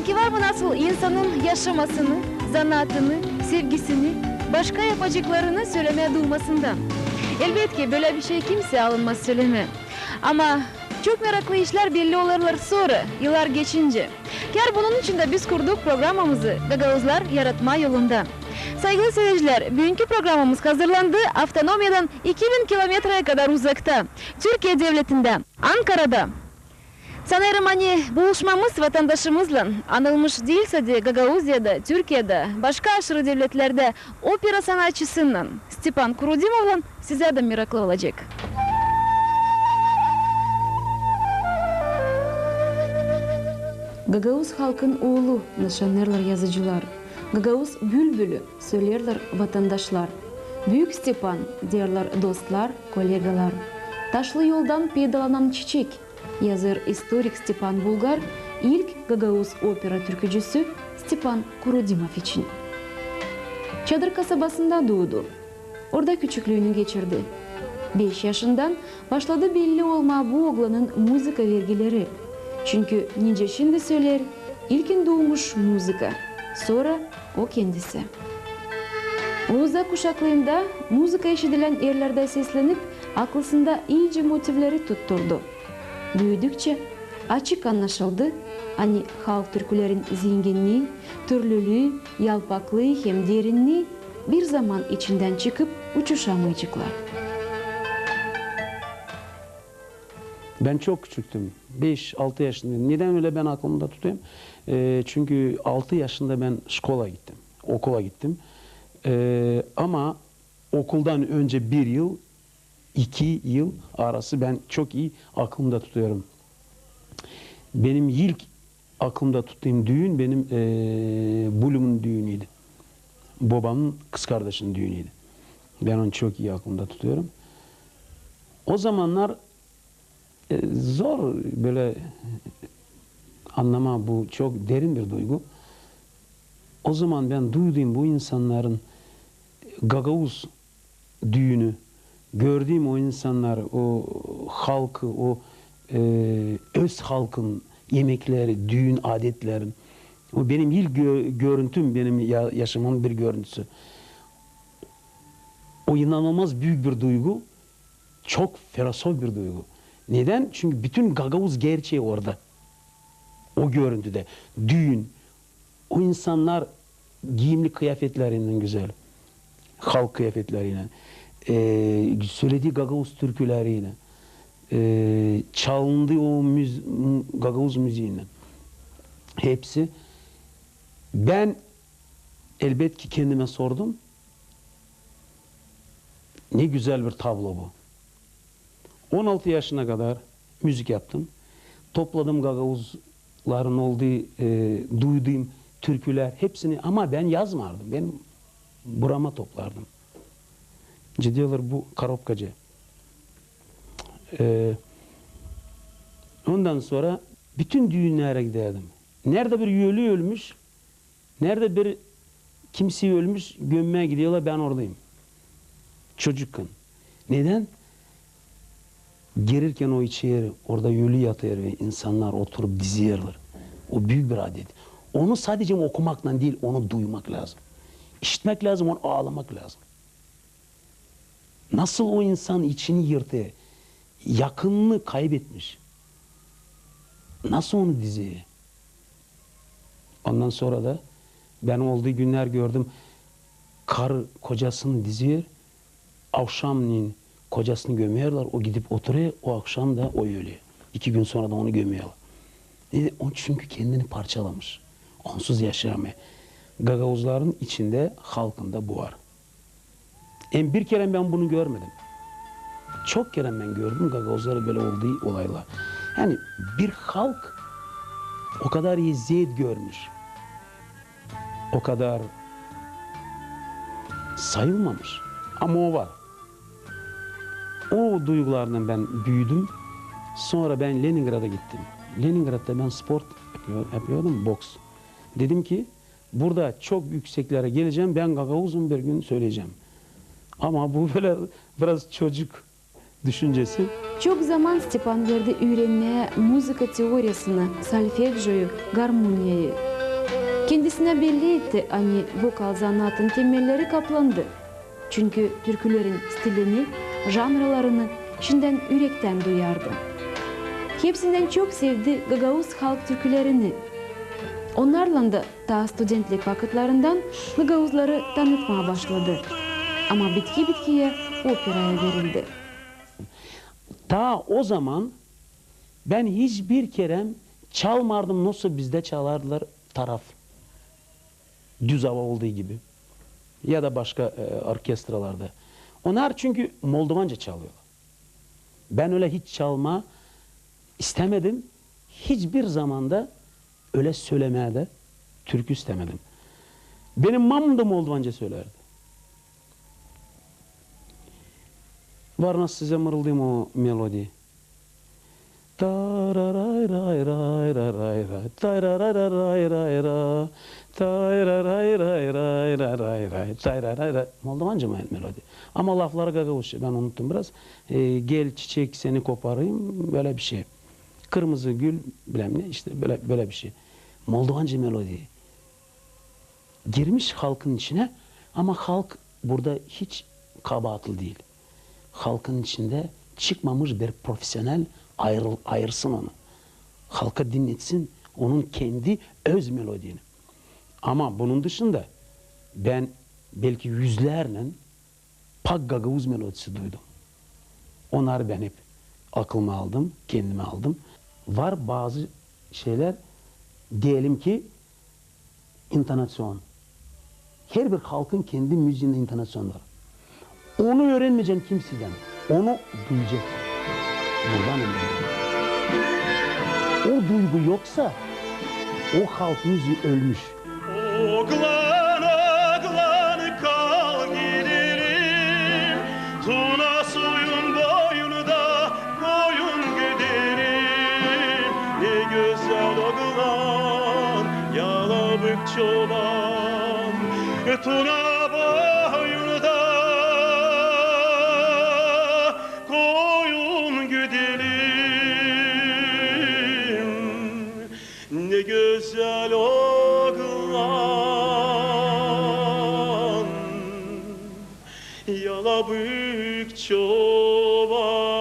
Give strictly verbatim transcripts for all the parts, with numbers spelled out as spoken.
Ki var mı nasıl insanın yaşamasını, zanaatını, sevgisini, başka yapacıklarını sölemää duumasından? Elbetki, bölä bişey kimsä alınmaz sölemää. Ama çok meraklı işlär belli olêrlar sora, yıllar geçincä. Kär bunun için dä biz kurduk programamızı gagauzlar yaratma yolunda. Saygılı seyircilär, büünkü programamız hazırlandı avtonomiyadan iki bin kilometraya kadar uzakta, Türkiye devletindä, Ankarada. Sanêrım, ani buluşmamız vatandaşımızlan, anılmış diilsä dä Gagauziyada, Türkiyedä, başka aşırı devletlerdä opera sanatçısınnan Stepan Kurudimovlan sizä dä meraklı olacek. Gagauz halkın oolu, nışanêêrlar yazıcılar. Gagauz bülbülü, söleerlär vatandaşlar. Büük Stepan, deerlär dostlar, kolegalar. Taşlı yoldan peydalanan çiçek, yazêr istorik Stepan Bulgar ilk gagauz opera türkücüsü Stepan Kurudimov için. Çadır kasabasında duudu. Orada küçüklüünü geçirdi. Beş yaşından başladı belli olmaa bu oglanın muzıka vergileri. Çünkü, nicä şindi söleer, ilkin duumuş muzıka, sora o kendisi. Uzak uşaklıında muzıka eşidilän erlerdä seslenip, aklısında iicä motivleri tutturdu. Büüdükçä açık annaşıldı, ani halk türkülerin zenginnii, türlülüü, yalpaklıı hem derinnii bir zaman içindän çıkıp uçuşamayaceklar. Bän çok küçüktüm. Beş-altı yaşındaydım. Nedän ölä bän aklımda tutêrım? E, çünkü altı yaşında bän şkola gittim. Okula gittim. E, ama okuldan öncä bir yıl, iki yıl arası bän çok ii aklımda tutêrım. Benim ilk aklımda tuttuum düün benim, e, bülümün düünüydü. Bobamın kızkardaşının düünüydü. Bän onu çok ii aklımda tutêrım. O zamannar, e, zor bölä annamaa, bu çok derin bir duygu. O zaman bän duyduum bu insannarın gagauz düünü, gördüüm o insannarı, o halkı, o, e, öz halkın emekleri, düün adetlerin. O benim ilk gö-, görüntüm, benim ya-, yaşamamın bir görüntüsü. O inanılmaz büük bir duygu, çok filosof bir duygu. Nedän? Çünkü bütün gagauz gerçeeyi orada. O görüntüdä. Düün, o insannar giiyimli kıyafetlerinnän gözäl, halk kıyafetlerinnän, e, söledii gagauz türkülerinnän, e, çalındıı o müz-, m-, gagauz müziinnän. Hepsi. Bän, elbetki, kendimä sordum, ne gözäl bir tablo bu. On altı yaşına kadar müzik yaptım. Topladım gagauzların olduu, e, duyduum türkülär, hepsini, ama bän yazmardım. Bän burama toplardım. Ciddiyorlar bu korobkacı. E, ondan sora bütün düünnärä giderdim. Neredä bir ölü ölmüş, neredä bir kimseyi ölmüş gömmää gidiyorlar, bän oradayım. Çocukken. Nedän? Girerkän o içeri, orada ölü yatêr ve insannar oturup dizerlär. O büük bir adet. Onu sadecä okumaklan diil, onu duymak lääzım. İşitmäk lääzım, onu aalamak lääzım. Nasıl o insan içini yırtêr, yakınını kaybetmiş. Nasıl onu dizer? Ondan sora da bän olduu günnär gördüm, karı kocasını dizer, avşamneyin kocasını gömerlär, o gidip oturêr, o avşam da o ölüyor. İki gün sora da onu gömerlär. Nedän? O çünkü kendini parçalamış. Onsuz yaşayamêêr. Gagauzların içindä, halkında bu var. Hem bir kerä bän bunu görmedim. Çok kerä bän gördüm gagauzlarda bölä olduu olaylar. Yani bir halk o kadar eziyet görmüş, o kadar sayılmamış. Ama o var. O duygularlan bän büüdüm. Sora bän Leningradda gittim. Leningradda bän sport yapıyor-, yapıyordum, boks. Dedim ki, burada çok yükseklerä gelecäm, bän gagauzum, bir gün söleyecäm. Ama bu bölä biraz çocuk düşüncesi. Çok zaman Stepan verdi üürenmää muzıka teoriyasını, solfedjoyu, garmoniyayı. Kendisinä belli etti, ani vokal zanaatın temelleri kaplandı. Çünkü türkülerin stilini, janralarını şindän ürektän duyardı. Hepsindän çok sevdi gagauz halk türkülerini. Onnarlan da taa studentlik vakıtlarından gagauzları tanıtmaa başladı. Ama bitki-bitkiyä operaya verildi. Taa o zaman bän hiç bir kerä çalmardım, nasıl bizdä çalardılar taraf. Düz ava olduğu gibi. Ya da başka, e, orkestralarda. Onnar çünkü moldovanca çalêrlar. Bän ölä hiç çalmaa istämedim. Hiçbir zamanda ölä sölemää dä türkü istämedim. Benim mamam da moldovanca sölärdi. Var nasıl sizä mırıldayım o melodiya. Tararay ray ray ray ray ray, tararay ray ray ray, tararay ray ray ray ray, tararay ray. Moldovanca mı melodiya? Ama lafları gagauzça, bän unuttum biraz. E, gel çiçek seni koparayım, bölä bir şey. Kırmızı gül, bilmäm ne, işte bölä, bölä bir şey. Moldovanca melodiya. Girmiş halkın içinä, ama halk burada hiç kabaatlı diil. Halkın içindä çıkmamış bir profesional ayırıl-, ayırsın onu. Halka dinnetsin onun kendi öz melodiyasını. Ama bunun dışında bän belki üzlärlän pak gagauz melodiyası duydum. Onnarı bän hep aklıma aldım, kendimä aldım. Var bazı şeylär, deyelim ki, intonaţion. Herbir halkın kendi müziinde intonaţion var. Onu üürenmeyecän kimsedän. Onu duyacek. Buradan önemli. O duygu yoksa, o halk müziği ölmüş. Oglan, oglan, kalk gidelim, Tuna suyun boyunda koyun güdelim. Ne gözäl oglan, yalabık çoban, Tuna boyunda koyun güdelim. Ne gözäl oglan, yalabık çoban.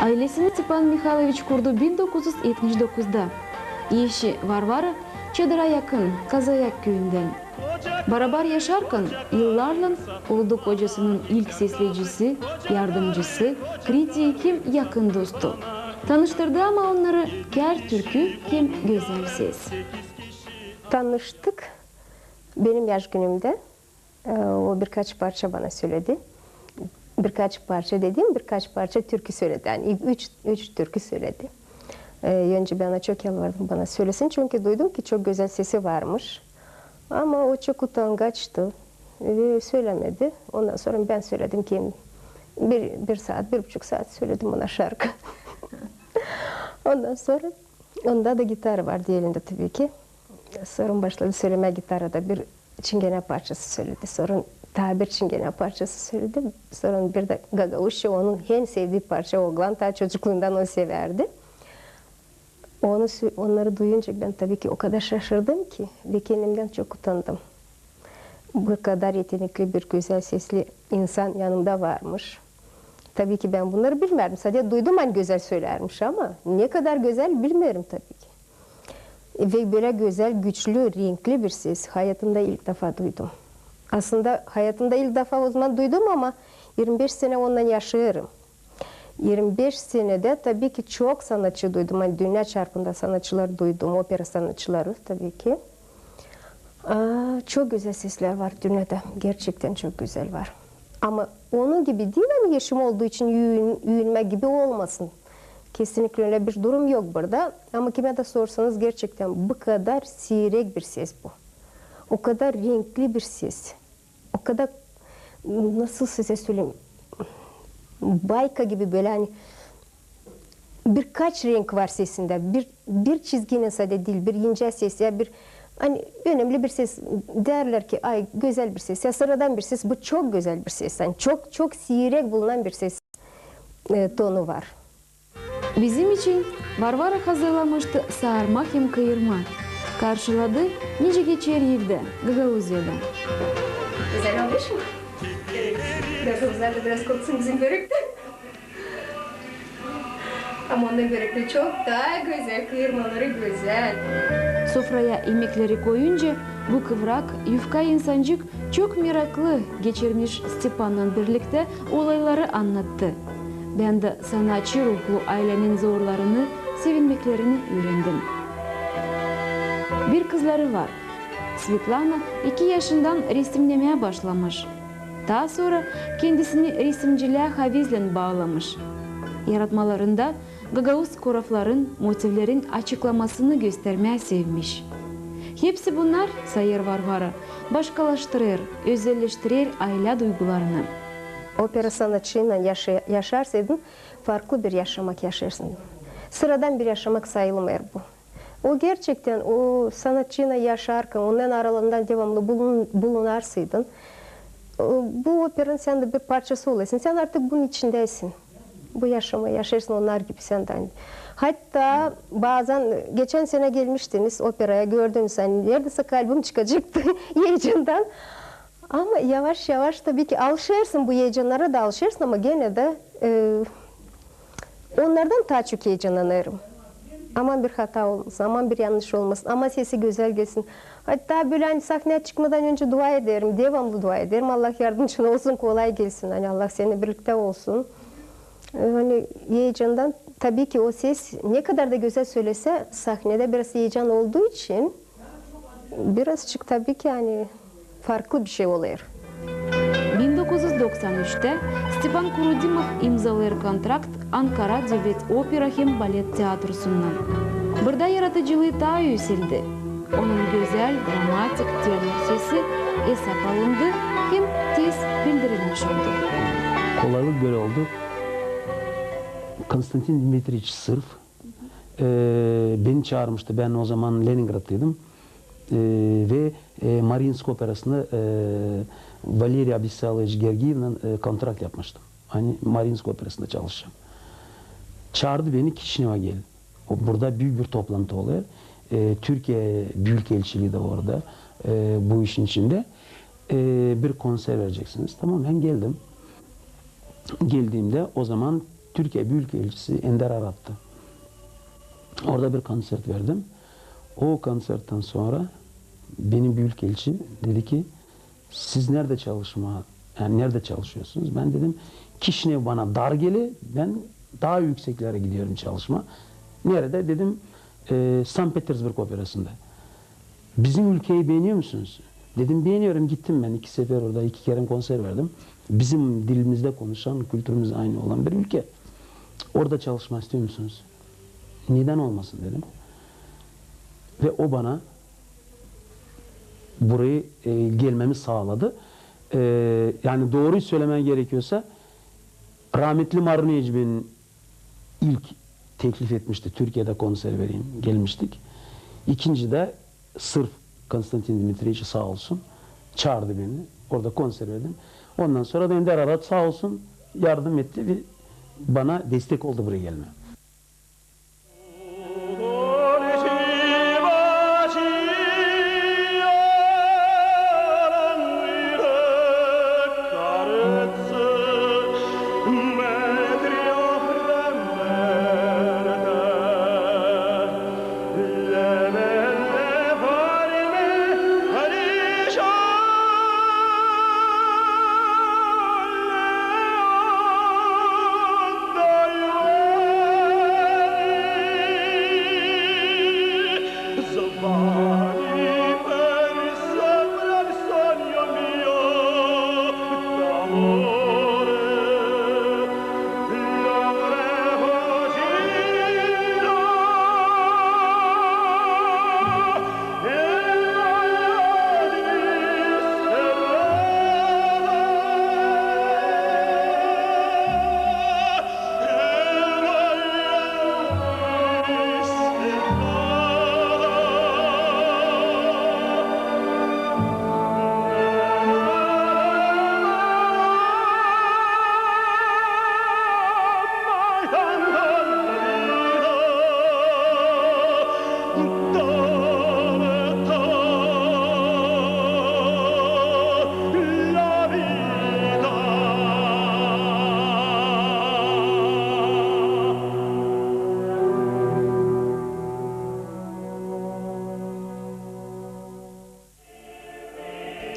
Aylesini Stepan Mihayloviç kurdu bin dokuz üz etmiş dokuzda. Eşi Varvara Çadıra yakın, Kazayak küüyündän. Barabar yaşarkan yıllarlan oldu kocasının ilk sesleyicisi, yardımcısı, kritiyi hem yakın dostu. Tanıştırdı ama onnarı kär türkü hem gözäl ses. Tanıştık benim yaş günümdä. E, o birkaç parça bana söledi. Birkaç parça dediğim, birkaç parça türkü söledi. Yani ilk üç, üç türkü söledi. E, önce bän ona çok yalvardım, bana sölesin. Çünkü duydum ki çok gözäl sesi varmış. Ama o çok utangaçtı ve sölemedi. Ondan sora bän söledim ki bir, bir saat, bir buçuk saat söledim ona şarkı. Ondan sora onda da gitara vardı elindä tabii ki. Sora başladı sölemää gitarada, bir çingenä parçası söledi. Sora taa bir çingenä parçası söledi. Sora bir dä gagauzça, onun en sevdii parça, Oglan, taa çocukluundan onu sevärdi. Onu sö-, onnarı duyunca bän tabii ki o kadar şaşırdım ki ve kendimdän çok utandım. Bu kadar yetenekli bir gözäl sesli insan yanımda varmış. Tabii ki bän bunnarı bilmärdim. Sade duydum, ani gözäl sölärmiş, ama ne kadar gözäl, bilmeerim tabii ki. Ve bölä gözäl, güçlü, renkli bir ses hayatımda ilk defa duydum. Aslında hayatımda ilk defa o zaman duydum, ama irmi beş senä onunnan yaşêêrım. İrmi beş senedä tabii ki çok sanatçı duydum. Ani dünnä çarpında sanatçılar duydum, opera sanatçıları tabii ki. Aa, çok gözäl seslär var dünnedä. Gerçektän çok gözäl var. Ama onun gibi diil, ani yaşım olduğu için üüün-, üüünmää gibi olmasın. Kesinlikle ölä bir durum yok burada. Ama kimä dä sorsanız, gerçektän bu kadar siirek bir ses bu. O kadar renkli bir ses. O kadar, nasıl sizä söleyim, bayka gibi bölä, ani birkaç renk var sesindä. Bir, bir çizginen sade diil, bir incä ses, ya bir, ani önemli bir ses, deerlär ki, ay, gözäl bir ses, ya sıradan bir ses, bu çok gözäl bir ses. Ani çok, çok siirek bulunan bir ses, e, tonu var. Bizim için Varvara hazırlamıştı saarma hem kıyırma. Karşıladı, nicä geçer evdä, Gagauziyada. Gözäl olmuş mu? Gagauzlar da biraz korksun bizim börekten. Ama ondan börekleri çok taa gözäl, kıyırmaları gözäl. Sofraya imekleri koyunca bu kıvrak, yufka insancık çok meraklı geçirmiş Stepannan birliktä olayları annattı. Bän dä sanatçı ruhlu aylänin zorlarını, sevinmeklerini üürendim. Bir kızları var. Svetlana iki yaşından resimnemää başlamış. Taa sora kendisini resimcilää havezlän baalamış. Yaratmalarında gagauz korofların, motivlerin açıklamasını göstermää sevmiş. Hepsi bunnar, sayêr Varvara, başkalaştırêr, özelleştirer aylä duygularını. Opera sanatçıylan yaşa-, yaşarsaydın, farklı bir yaşamak yaşarsın. Sıradan bir yaşamak sayılmêêr bu. O gerçektän o sanatçıylan yaşarkan, onnarın aralarında devamlı bulun-, bulunarsaydın, o, bu operanın sän dä bir parçası olêrsın. Sän artık bunun içindäsin. Bu yaşamayı yaşêêrsın onnar gibi sän dä. Hatta bazan, geçän senä gelmiştiniz operaya, gördünüz, ani neredäsä kalbim çıkacaktı eyecandan. Ama yavaş-yavaş, tabii ki, alışêrsın, bu eyecannara da alışêrsın, ama genä dä, e, onnardan taa çok eyecannanêrım. Aman bir hata olmasın, aman bir yannış olmasın, aman sesi gözäl gelsin. Hatta bölä, ani sahneyä çıkmadan öncä dua ederim, devamlı dua ederim. Allah yardımcın olsun, kolay gelsin, ani Allah sennän birliktä olsun. E, ani eyecandan, tabii ki, o ses ne kadar da gözäl sölesä, sahnedä biraz eyecan olduğu için birazçık, tabii ki, ani farklı bir şey olêr. Bin dokuz üz doksan üçtä Stepan Kurudimov imzalêêr kontrakt Ankara Devlet opera hem balet teatrosunnan. Burada yaradıcılıı taa üseldi. Onun gözäl, dramatik tenor sesi esap alındı hem tez bildirilmiş oldu. Kolaylık bölä oldu. Konstantin Dmitriç Sırf, e, beni çaarmıştı. Bän o zaman Leningradtaydım. E, ve, e, Mariinsk operasında, e, Valeriy Abisaloviç Gergievnän, e, kontrakt yapmıştım. Ani Mariinsk operasında çalışacam. Çaardı beni, Kişinevä gel. O, burada büük bir toplantı olêr. E, Türkiye Büyükelçiliği dä orada, e, bu işin içindä. E, bir konser vereceksiniz. Tamam, bän geldim. Geldiimdä o zaman Türkiye Büyükelçisi Ender Arattı. Orada bir konsert verdim. O konserttan sora benim büyükelçi dedi ki, siz neredä çalışmaa, yani neredä çalışıyorsunuz? Bän dedim, Kişinev bana dar geler, bän taa ükseklerä giderim çalışmaa. Neredä? Dedim, e, Sankt Petersburg operasında. Bizim ülkeyi beeniyor musunuz? Dedim, beeniyorum, gittim bän iki sefer orada, iki kerä konser verdim. Bizim dilimizdä konuşan, kültürümüz aynı olan bir ülke. Orada çalışmaa istiyor musunuz? Neden olmasın dedim. Ve o bana burayı, e, gelmemi sağladı. E, yani dooruyu sölemää gerekiyorsa, rahmetli Marun Ecbin ilk teklif etmişti, Türkiye'de konser vereyim, gelmiştik. İkinci de sırf Konstantin Dmitrievich sağ olsun, çaardı beni, orada konser verdim. Ondan sora da Ender Arat sağ olsun yardım etti ve bana destek oldu buraya gelmää.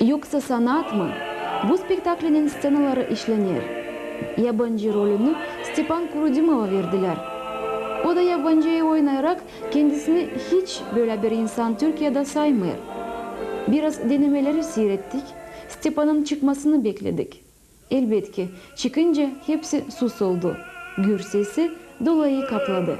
Yoksa sanat mı? Bu spektaklinin sţenaları işlener. Yabancı rolünü Stepan Kurudimova verdilär. O da yabancıyı oynayarak kendisini hiç bölä bir insan Türkiyedä saymêêr. Biraz denemeleri siirettik, Stepanın çıkmasını bekledik. Elbetki, çıkınca hepsi sus oldu. Gür sesi dolayı kapladı.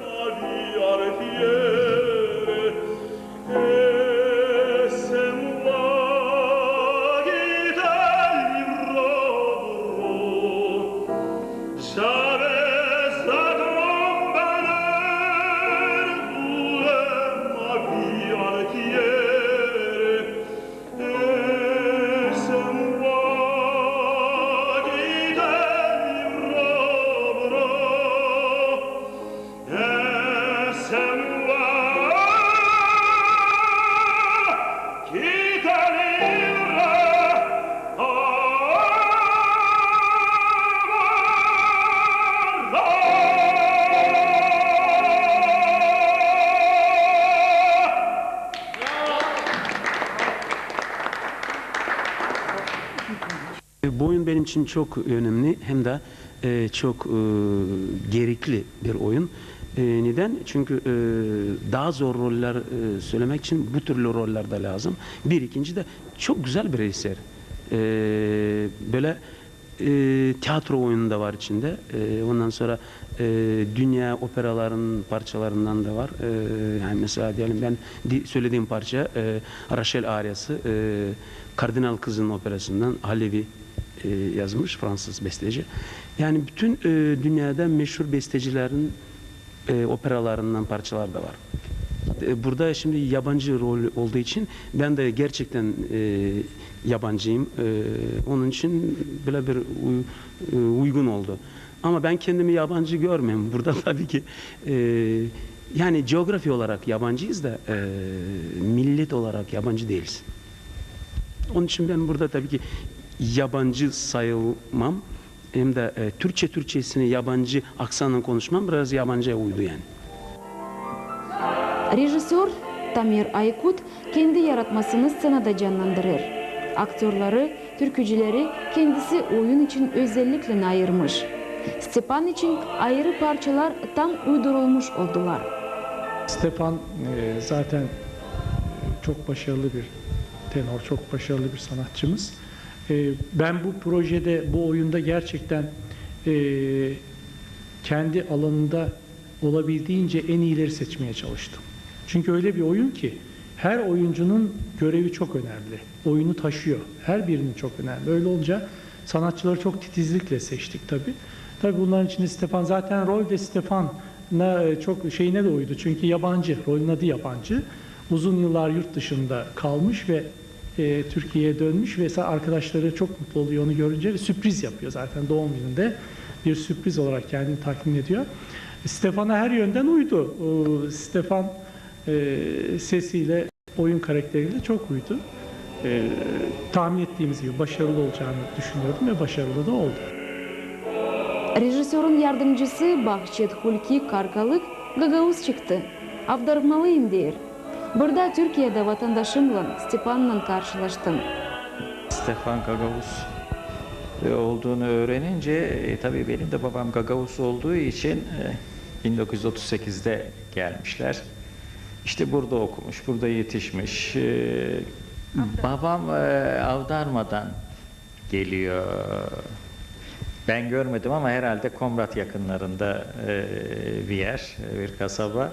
Bu oyun benim için çok önemli hem de e, çok e, gerekli bir oyun. E, neden? Çünkü e, daha zor roller e, söylemek için bu türlü roller de lazım. Bir, ikinci de çok güzel bir eser. E, böyle e, tiyatro oyunu da var içinde. E, ondan sonra e, dünya operaların parçalarından da var. E, yani mesela diyelim ben di- söylediğim parça e, Rachel ariyası e, Kardinal Kızı'nın operasından Halevi e, yazmış Fransız besteci. Yani bütün e, dünyada meşhur bestecilerin e, operalarından parçalar da var. E, burada şimdi yabancı rol olduğu için ben de gerçekten e, yabancıyım. E, onun için böyle bir uy- e, uygun oldu. Ama ben kendimi yabancı görmüyorum. Burada tabii ki e, yani coğrafi olarak yabancıyız da e, millet olarak yabancı değiliz. Onun için ben burada tabii ki yabancı sayılmam. Hem de e, Türkçe Türkçesini yabancı aksanla konuşmam biraz yabancıya uydu yani. Rejissör Tamir Aykut kendi yaratmasını sţenada cannandırêr. Aktörları, türkücüleri kendisi oyun için özellikle ayırmış. Stepan için ayırı parçalar tam uydurulmuş oldular. Stepan e, zaten çok başarılı bir tenor, çok başarılı bir sanatçımız. E, ben bu projede, bu oyunda gerçekten e, kendi alanında olabildiğince en iyileri seçmeye çalıştım. Çünkü öyle bir oyun ki her oyuncunun görevi çok önemli. Oyunu taşıyor. Her birinin çok önemli. Öyle olunca sanatçıları çok titizlikle seçtik tabii. Tabii bunların içinde Stepan, zaten rol de Stepan'a e, çok şeyine de uydu. Çünkü yabancı, rolün adı yabancı. Uzun yıllar yurt dışında kalmış ve e, Türkiye'ye dönmüş ve sa- arkadaşları çok mutlu oluyor onu görünce ve sürpriz yapıyor zaten doğum gününde. Bir sürpriz olarak kendini takdim ediyor. Stepan'a her yönden uydu. O, Stepan e, sesiyle, oyun karakteriyle çok uydu. E, tahmin ettiğimiz gibi başarılı olacağını düşünüyordum ve başarılı da oldu. Rejissörun yardımcısı Bahçet Hulki Karkalık gagauz çıktı. Avdarmalıyım deer. Burada, Türkiyedä, vatandaşımnan, Stepannan karşılaştım. Stepan Gagauz e, olduğunu öğrenince, e, tabii benim de babam Gagauz olduğu için e, bin dokuz yüz otuz sekizde gelmişler. İşte burada okumuş, burada yetişmiş. E, babam e, Avdarma'dan geliyor. Ben görmedim ama herhalde Komrat yakınlarında e, bir yer, bir kasaba.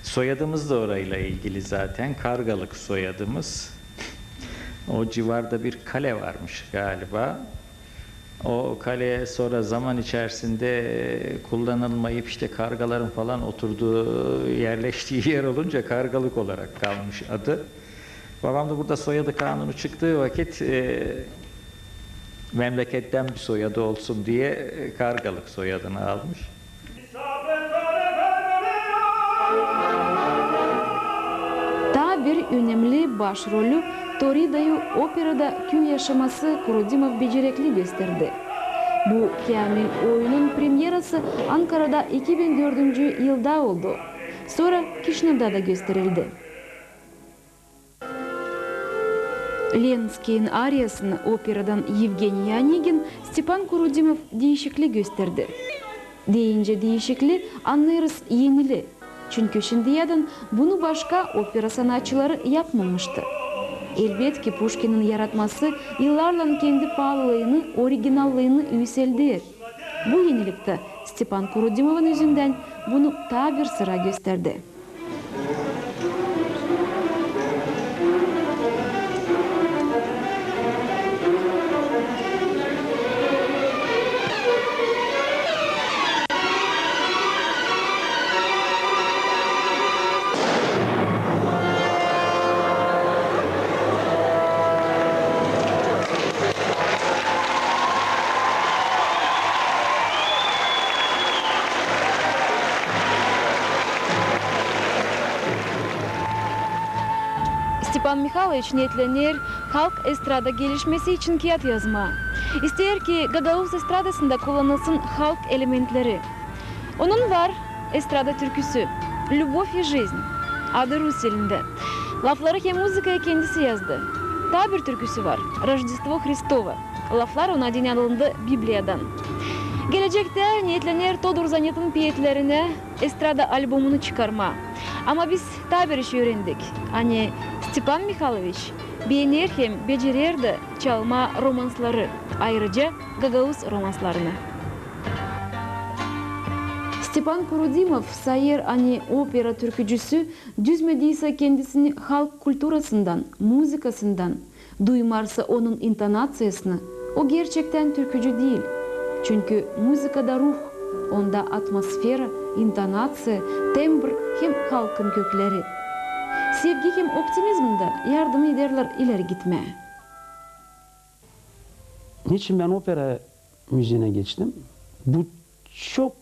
Soyadımız da orayla ilgili zaten. Kargalık soyadımız. O civarda bir kale varmış galiba. O kale sonra zaman içerisinde kullanılmayıp işte kargaların falan oturduğu, yerleştiği yer olunca Kargalık olarak kalmış adı. Babam da burada soyadı kanunu çıktığı vakit e, memleketten bir soyadı olsun diye e, Kargalık soyadını almış. Taa bir önemli başrolü Toridayı operada Kül yaşaması Kurudimov becerekli gösterdi. Bu kaamil oyunun premyerası Ankarada iki bin dördüncü yılda oldu. Sora Kişinövda da gösterildi. Lenskiy'in ariyasını operadan Yevgeniy Onegin Stepan Kurudimov diişikli gösterdi. Deyincä diişikli, annêêrız, enili. Çünkü şindiyädän bunu başka opera sanatçıları yapmamıştı. Elbetki, Puşkinin yaratması yıllarlan kendi paalılıını, originallıını üüselder. Bu enilik tä Stepan Kurudimovun üzündän bunu taa bir sıra gösterdi. Stepan Mihayloviç neetlener halk estrada gelişmesi için kiyat yazmaa. İsteer ki, gagauz estradasında kullanılsın halk elementleri. Onun var estrada türküsü, "Любовь и жизнь", adı rus dilindä. Lafları hem muzıkayı kendisi yazdı. Taa bir türküsü var, "Рождество Христово". Laflar ona dinnedildi Bibliyadan. Gelecektä neetlener Todur Zanet'in peetlerinä estrada albomunu çıkarmaa. Ama biz taa bir iş üürendik. Ani Stepan Mihayloviç beener hem becerer dä çalmaa romansları, ayırıca gagauz romanslarını. Stepan Kurudimov sayêr, ani opera türkücüsü düzmediysä kendisini halk kulturasından, muzıkasından, duymarsa onun intonaţiyasını, o gerçektän türkücü diil. Çünkü muzıkada ruh, onda atmosfera, intonaţiya, tembr hem halkın kökleri. Sevgi hem optimizm dä yardım ederlär ileri gitmää. Niçin bän opera müziinä geçtim? Bu çok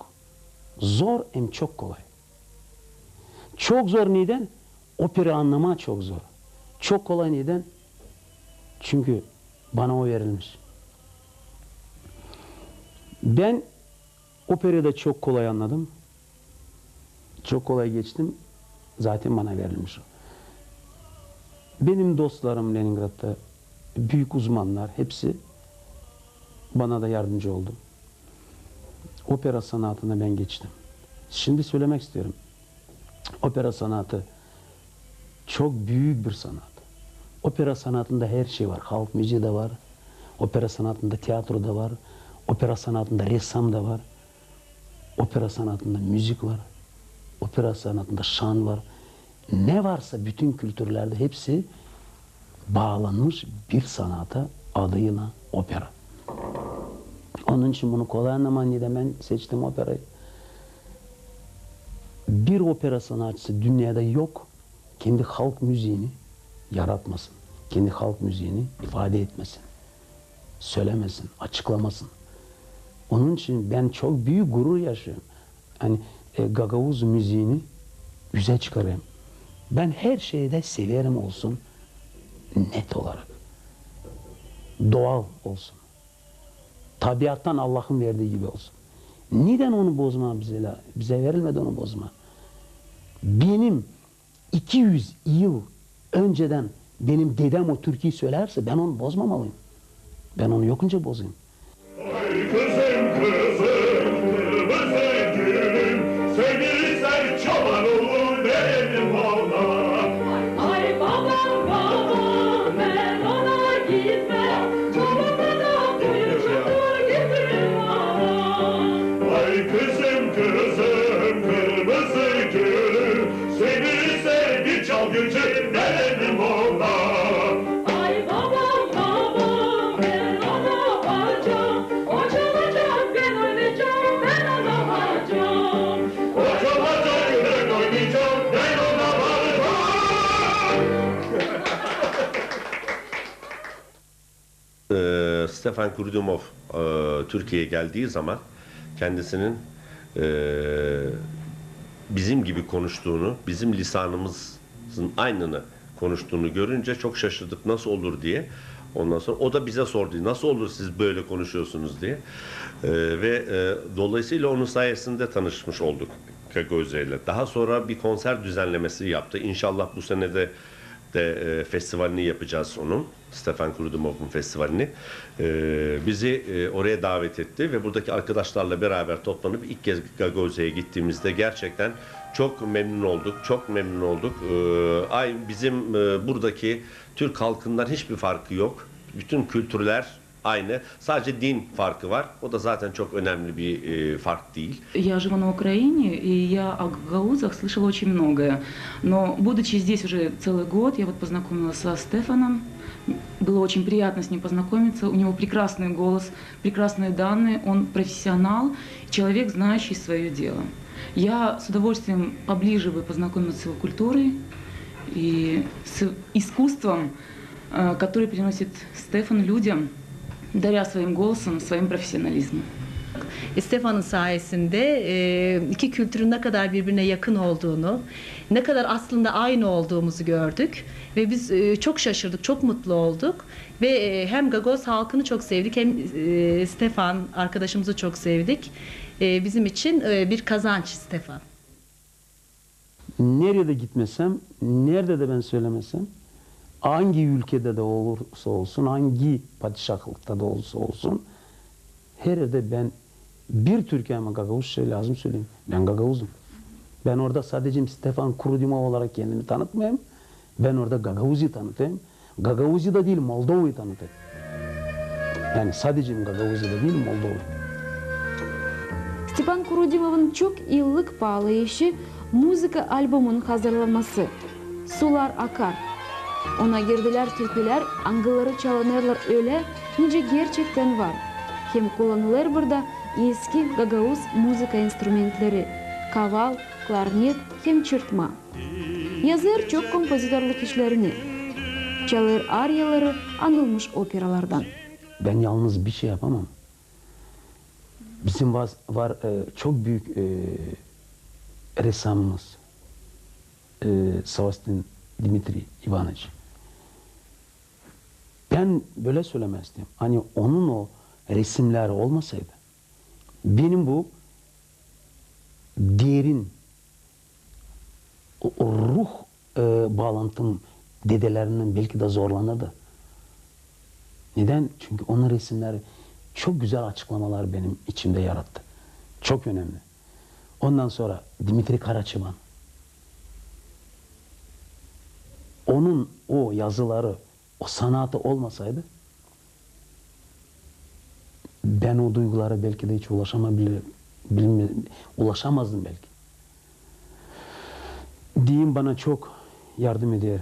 zor hem çok kolay. Çok zor nedän? Opera annamaa çok zor. Çok kolay nedän? Çünkü bana o verilmiş. Bän operayı da çok kolay annadım. Çok kolay geçtim. Zaten bana verilmiş o. Benim dostlarım Leningradta, büük uzmannar, hepsi bana da yardımcı oldu. Opera sanatına bän geçtim. Şindi sölemää isteerim. Opera sanatı çok büük bir sanat. Opera sanatında her şey var. Halk müzii dä var. Opera sanatında teatro da var. Opera sanatında ressam da var. Opera sanatında müzik var. Opera sanatında şan var. Ne varsa bütün kültürlerdä hepsi baalanmış bir sanata adıylan opera. Onun için bunu kolay annamaa, nedän bän seçtim operayı. Bir opera sanatçısı dünnedä yok, kendi halk müziini yaratmasın, kendi halk müziini ifade etmesin, sölämesin, açıklamasın. Onun için bän çok büük gurur yaşêêrım. Ani, e, gagauz müziini üzä çıkarêrım. Bän her şeyi dä severim olsun net olarak. Doğal olsun. Tabiattan Allahın verdii gibi olsun. Nedän onu bozmaa bizä? Bizä verilmedi onu bozmaa. Benim iki üz yıl öncedän benim dedäm o türküyü sölärsä, bän onu bozmamalıyım. Bän onu yokunca bozayım. Ay kızım, kızım, kırmızı gülüm, sevilse çoban olur derim ona. Ay babam, babam, bän ona gitmem, babama da kuyruğudur getirim ona. Ay kızım, kızım, kırmızı gülüm, sevilse bir çalgıcı derim ona. Ay babam, babam, bän ona varacam. O çalacak, bän oynayacam, bän ona varacam. O çalacak, bän oynayacam, bän ona varacam. E, Stefan Kurudimov, e, Türkiye'ye geldiği zaman kendisinin, e, bizim gibi konuştuğunu, bizim lisanımızın aynını konuştuğunu görünce çok şaşırdık, nasıl olur diye. Ondan sonra o da bize sordu, "Nasıl olur, siz böyle konuşuyorsunuz?" diye. E, ve, e, dolayısıyla onun sayesinde tanışmış olduk Gagauzya ile. Daha sonra bir konser düzenlemesi yaptı. İnşallah bu sene de de, e, festivalini yapacağız onun. Stefan Kurudimov'un festivalini. E, bizi, e, oraya davet etti ve buradaki arkadaşlarla beraber toplanıp ilk kez Gagauziya'ya gittiğimizde gerçekten çok memnun olduk, çok memnun olduk. E, ay, bizim, e, buradaki Türk halkından hiçbir farkı yok. Bütün kültürler aynı. Sadece din farkı var. O da zaten çok önemli bir, e, fark değil. Я живу на Украине, и я о гагаузах слышала очень многое. Но, будучи здесь уже целый год, я вот познакомилась со Стефаном. Было очень приятно с ним познакомиться. У него прекрасный голос, прекрасные данные. Он профессионал, человек, знающий своё дело. Я с удовольствием поближе бы познакомилась с его культурой и с искусством, э, который приносит Стефан людям, даря своим голосом, своим профессионализмом. Stefan'ın sayesinde e, iki kültürün ne kadar birbirine yakın olduğunu, ne kadar aslında aynı olduğumuzu gördük. Ve biz e, çok şaşırdık, çok mutlu olduk. Ve e, hem Gagavuz halkını çok sevdik, hem e, Stefan arkadaşımızı çok sevdik. E, bizim için e, bir kazanç Stefan. Nerede gitmesem, nerede de ben söylemesem, hangi ülkede de olursa olsun, hangi padişahlıkta da olsa olsun, her yerde ben bir Türk'e ama gagavuzça lazım söyleyeyim. Ben gagavuzum. Ben orada sadece Stefan Kurudimov olarak kendimi tanıtmayayım. Ben orada Gagavuziyi tanıtayım. Gagavuziyi da diil, Moldovayı tanıtayım. Yani sadece Gagavuziyi da diil, Moldovayı. Stepan Kurudimovun çok yıllık paalı işi muzıka albumunun hazırlanması. Sular akar. Ona girdilär türkülär, angıları çalınêrlar ölä, nicä gerçektän var. Hem kullanılêr burada eski gagauz muzıka instrumentleri, kaval, klarnet hem çırtma. Yazêr çok kompozitorluk işlerini. Çalêr ariyaları anılmış operalardan. Ben yalnız bir şey yapamam. Bizim var, var e, çok büük e, ressamımız e, Savastin Dmitriy İvanoviç. Ben böyle söylemek isterim. Hani onun o resimleri olmasaydı, benim bu derin o, o ruh e, bağlantım dedelerimdän belki de zorlanırdı. Neden? Çünkü onun resimleri çok güzel açıklamalar benim içimde yarattı. Çok önemli. Ondan sonra Dmitriy Karaçiban. Onun o yazıları, o sanatı olmasaydı, ben o duygulara belki de hiç ulaşama bile, bilme, ulaşamazdım belki. Deyim bana çok yardım eder.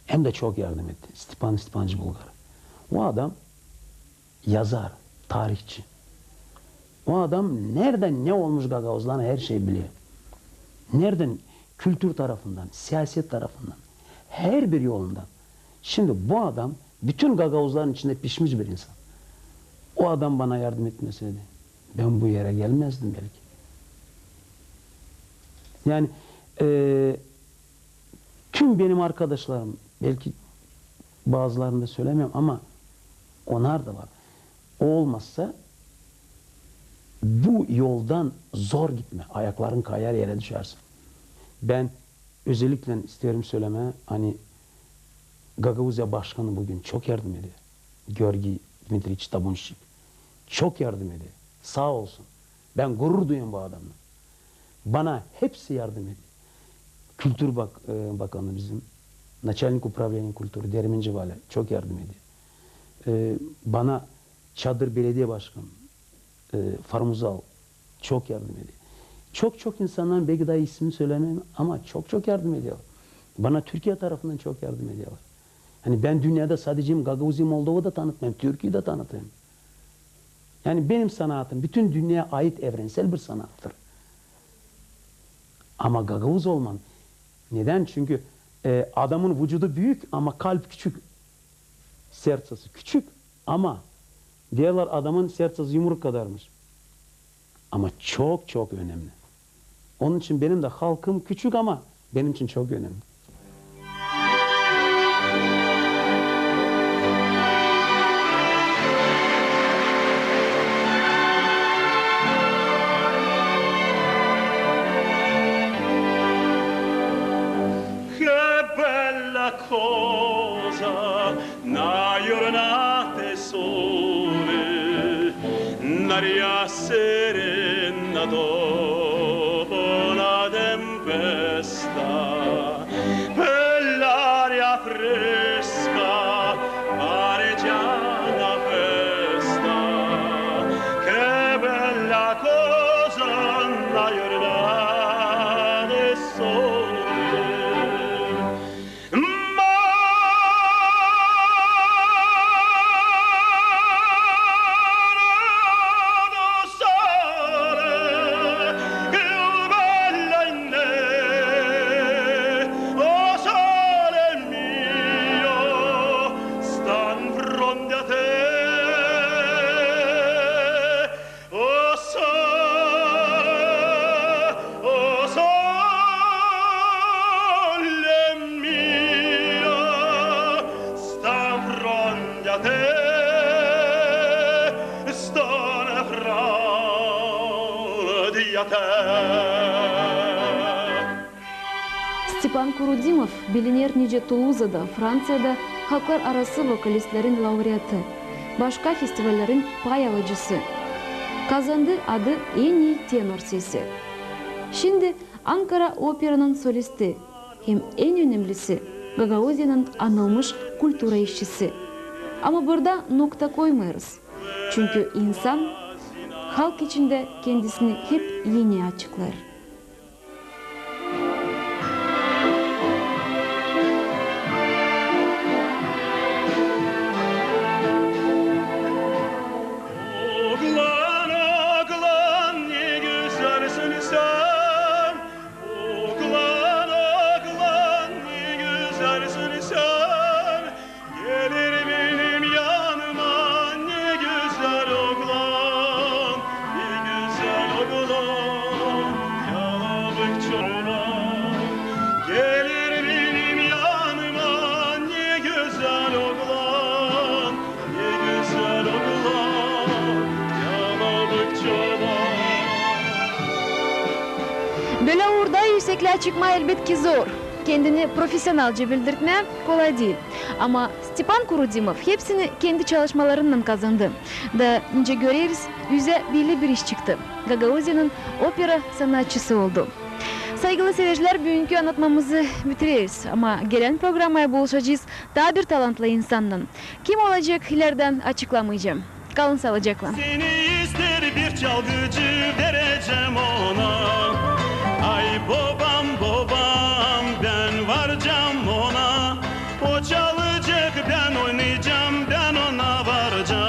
Hem de çok yardım etti. Stepan Stepanoviç Bulgar. O adam yazar, tarihçi. O adam nereden ne olmuş gagauzlarına her şeyi biler. Nereden kültür tarafından, siyaset tarafından, her bir yolundan. Şimdi bu adam bütün gagauzların içinde pişmiş bir insan. O adam bana yardım etmeseydi ben bu yere gelmezdim belki. Yani e, tüm benim arkadaşlarım, belki bazılarını da söylemiyorum ama onlar da var. O olmazsa bu yoldan zor gitme, ayakların kayar, yere düşersin. Ben özellikle isterim söyleme, hani Gagauziya Başkanı bugün çok yardım ediyor. Georgiy Dmitriç Tabunşik çok yardım ediyor. Sağ olsun. Ben gurur duyuyorum bu adamla. Bana hepsi yardım ediyor. Kültür bak, e, bakanı bizim, начальник управления культуры Dermenci vali çok yardım ediyor. E, bana Çadır Belediye Başkanı e, Farmuzal çok yardım ediyor. Çok çok insanların belki daha ismini söylemeyim ama çok çok yardım ediyorlar. Bana Türkiye tarafından çok yardım ediyorlar. Hani ben dünyada sadece Gagauziya, Moldova da tanıtmayayım, Türkiye'yi de tanıtayım. Yani benim sanatım bütün dünyaya ait evrensel bir sanattır. Ama gagauz olman. Neden? Çünkü e, adamın vücudu büyük ama kalp küçük. Сердцеsi küçük ama derler adamın сердцеsi yumruk kadarmış. Ama çok çok önemli. Onun için benim de halkım küçük ama benim için çok önemli. Che bella cosa Aria serena dopo la tempesta, bell'aria fresca, pare già na festa, che bella cosa na giornata de sole. O sole, o sole mio, stau fronte a te, stau fronte a te. Stepan Kurudimov biliner nicä Tuluzada, Franţiyada halklararası vokalistlerin laureatı, başka festivallerin pay alıcısı. Kazandı adı en ii tenor sesi. Şindi Ankara Operanın solisti hem, en önemlisi, Gagauziyanın anılmış kultura işçisi. Ama burada nokta koymêêrız. Çünkü insan halk içindä kendisini hep eni açıklêêr. Oglan, oglan, ne gözälsin sän. Oglan, oglan, ne gözälsin sän. Geler benim yanıma ne gözäl oglan, ne gözäl oglan, yalabık çoban. Geler benim yanıma ne gözäl oglan, ne gözäl oglan, yalabık çoban. Bölä uurda üüsekliä çıkmaa, elbetki, zor. Kendini profesionalca bildirtmää kolay diil. Ama Stepan Kurudimov hepsini kendi çalışmalarınnan kazandı. Da, nicä göreriz, üzä belli bir iş çıktı. Gagauziyanın opera sanatçısı oldu. Saygılı siredicilär, büünkü annatmamızı bitireriz, ama gelän programaya buluşacez taa bir talantlı insannan. Kim olacek ilerdän, açıklamaycam. Kalın saalıcaklan. Seni ister bir çalgıcı, verecäm ona. Ay bobam, bobam, bän varacam ona. O çalacek, bän oynayacam, bän ona varacam.